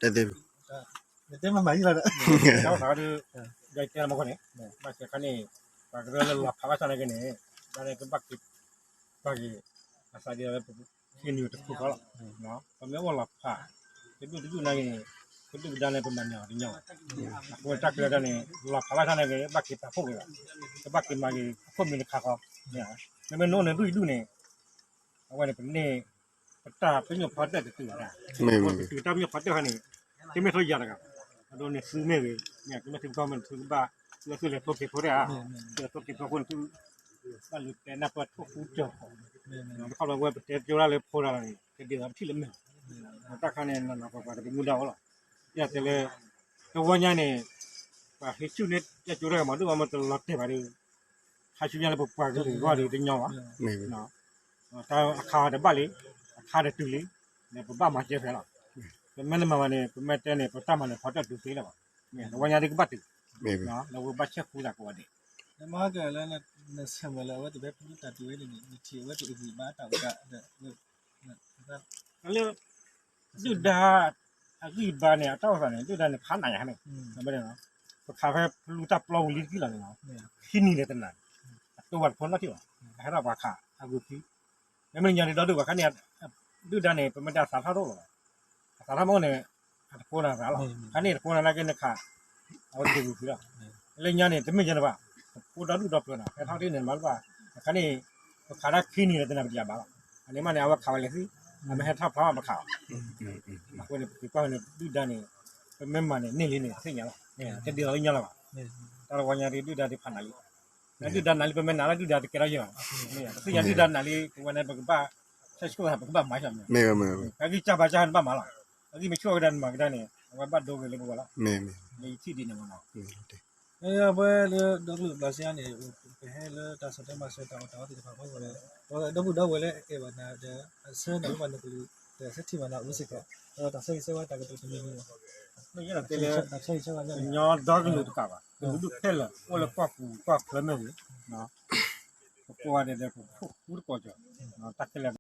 တၢ်သ့ၣ် နတဲမမၤယံၤလီၤဒီး ဒီးသးဒီး ယတဲမခီန့ၣ် ဘၣ်စဲခါန့ၣ် ပှၤကရၢလၢလီၤဖးဘၣ်ဆၣ်နာ်က့န့ၣ် ဘၣ်န့ၣ်ကဘၣ်က့ၤ ဘၣ်က့ၤ အသးဒ်ဝဲ ပဟံးနုာ်တဖုဃီလီၤ. ပမ့ၢ်အိၣ်လီၤဖး တဒူၣ်တဒူၣ်နာ်က့န့ၣ် ပဒုၣ်ပဒါန့ၣ်ပမၤန့ၢ်အီၤတညီဘၣ်. အဃိတၢ်ကျဲၤတၢ်န့ၣ် လီၤဖးဘၣ်ဆၣ်နာ်က့ ဘၣ်က့ၤပာ်ဖှိၣ်က့ၤဘၣ်, ကဘၣ်က့ၤမၤက့ၤအခိၣ်မံၤတခါဃီ, မ့မ့ၢ်နအိၣ်န့ၣ်ဒူၣ်အံၤဒူၣ်န့ၣ် အဝဲန့ၣ်ပန့ၢ် ပတၢ်ပညိၣ်ဖီတၢၣ်တတုၤဘၣ်, ပတုၤတၢ်ပညိၣ်ဖီတၢၣ်ခါန့ၣ် တမ့ၢ်ထီၣ်ယၤတဂၤဘၣ်, အဒိန့ၣ်သုမ့ၢ်ဂ့ၤ မ့ၢ်ကမ့ၢ်သုကီၢ်မ့ၢ်သုကဘၣ် သုလဲၤထိၣ်က့ၤဖိတၢ်ဧါ, သုလဲၤထိၣ်က့ၤဖိအဃိန့ၣ်သု ဘၣ်လူၤတဲနၢ်ပၢၢ်ထိၣ်ဃူကၠီၤဃီ, တခီလီၤဝဲပတဲကၠိဒၣ်လၢဖိတဂၤန့ၣ် ကဒ်သိးပထံၣ်လၢမဲာ်, တၢ်ခါန့ၣ် နီၢ်နီၢ်ပှၤပှၤတပမူဒါအိၣ်လီၤ, ယတဲလၢ တဝီညါန့ၣ် ပှၤဟ့ၣ်ဆူၣ်န့ၢ်တၢ်ကၠိတၢ်ဂၤမၤဒိၣ်မးမ့ၢ်တလီၤတဲာ်ဘၣ်ဒီး ခါဆူညါလၢပပှၤကလုာ်ဂီၢ်ဒီးတညီဘၣ်, တၢ်အခါတဘၣ်လံ, အခါတတုၤလံ, ဒီးပဘၣ်မၤစၢၤဖဲလီၤ, ပမ့ၢ်တမၤဘၣ်န့ၣ် ပမ့ၢ်တဲန့ၣ် ပတၢ်မၤန့ၣ်ဖီတၢၣ်တုၤသ့လၢၤဘၣ်, တဝီညါဒ်ကဘၣ်တုၤ, လၢပဘၣ်ဆဲးဃူသးကိးဂၤဒဲး, နမၤကလၢနဆၢၣ်မဲာ်လၢအဝဲတဘၣ်ဖုတၢ်တုၤဝဲန့ၣ် နထံၣ်အဝဲတဂံၢ်ဘါတၢ်အိၣ်သးဒီး လၢ ဒုၣ်ဒါ အဂံၢ်ဘါန့ၣ် အတၢ်အိၣ်သးန့ၣ် ဒုၣ်ဒါန့ၣ်ဖးနးယါန့ၣ်, ပခးဖဲဖလူတၢ်ပျီပူၤလံတကံၢ်လီၤန့ၣ်, ခံနံၤန့ၣ်တနၤ, အတိၢ်ဝဲတဖိနီၣ်ထံၣ်ဘၣ်, အဟဲထီၣ်ပှၤခးအဂုၤခံ, မ့မ့ၢ်ညါဒ်ဒီဒုၣ်ပှၤခါန့ၣ်, ဒုၣ်ဒါန့ၣ် ပမ့ၢ်တဲအသးထီၣ်တအိၣ်လီၤ, အသးထီၣ်မ့ၢ်န့ၣ်, အတကိးနၤသးလီၤ, ခါန့ၣ်တကိးနၤနာ်က့နခး, အဝဲတဂ့ၤဂုၤခံလီၤ, လၢညါန့ၣ် တမ့ၢ်ယါန့ၣ်ဘၣ်, ပဖိဒီဒုၣ်ဒီပျၢၤနီၤ ဟဲထီၣ်တ့ၢ်န့ၣ်မၤတဘၣ်, အခါန့ၣ်, ပခးတၢ်ခံနံၤန့ၣ်တနၤပတယၤဘၣ်လီၤ, အန့ၣ်မးန့ၣ် အဝဲခးဝဲလဲၤသံ, အမ့ၢ်ဟဲထီၣ်ဖျါမးပခးအီၤ, အဃိန့ၣ် ပကကွၢ်န့ၣ် ဒုၣ်ဒါန့ၣ်, ပမ့ၢ်မၤန့ၣ် န့ၢ်လံန့ၣ် သ့ၣ်ညါလီၤ, တဒ်သိးလၢညါလီၤဘၣ်, တၢ်တဝီညါဒ်ဒုၣ်ဒါဒ်ဖးနးလံ, ဒုၣ်ဒါနးလံ ပမ့ၢ်နာ်လၢဒုၣ်ဒါတကဲထီၣ်ယဲၢ်ဘၣ်, ပသ့ၣ်ညါဒုၣ်ဒါနးလံ ပဝဲန့ၣ် ပကဘၣ်, ဆဲးဆှိၣ်သးပကဘၣ်မၤဆၣ်မး, အဂံၢ်စၢ်ဘါစၢ်န့ၣ်ဘၣ်မၤလီၤ, အဂံၢ်မ့ၢ်ဆှိၣ်ဝဲဒၣ်နမၤကဒါန့ၣ် အဝဲဘၣ်ဒိဂ့ၤလၢပဝဲလီၤ, လၢယထံၣ်ဒ်န့ၣ်မးနီၤ အဝဲလၢဒီကလုာ်ဘျးစ့န့ၣ်, ပဟဲလၢတၢ်ဆီၣ်ထွဲမၤစၢၤတၢ်အီၣ်တၢ်အီသ့ၣ်တဖၣ်အဖီခိၣ်ဒီး, ဒီပုၢ်ဒီဝဲၢ်လၢအအဲၣ်ဘၣ်နၤဒီး, အဆၢနၤအိၣ်ဘၣ်နကလုာ်, ဒီးဆၢထံၣ်ဘၣ်နၤအိၣ်စ့ၢ်ကီး, ဒီးတၢ်ဆၢဂ့ၤဆၢဝါတၢ်ကတိၤတမံၤမံၤ, တၢ်ဆၢဂ့ၤဆၢဝါညီဒီကလုာ်တကးဘၣ်, ကလုာ်ဒူၣ်ခဲလၢာ် အိၣ်လၢကီၢ်ပူၤကီၢ်ချၢမ့ၢ်ဂ့ၤ, ပကိးဂၤဒဲးဒီးပဖိဃူတကိးကီၢ်, တၢ်ခဲလၢာ်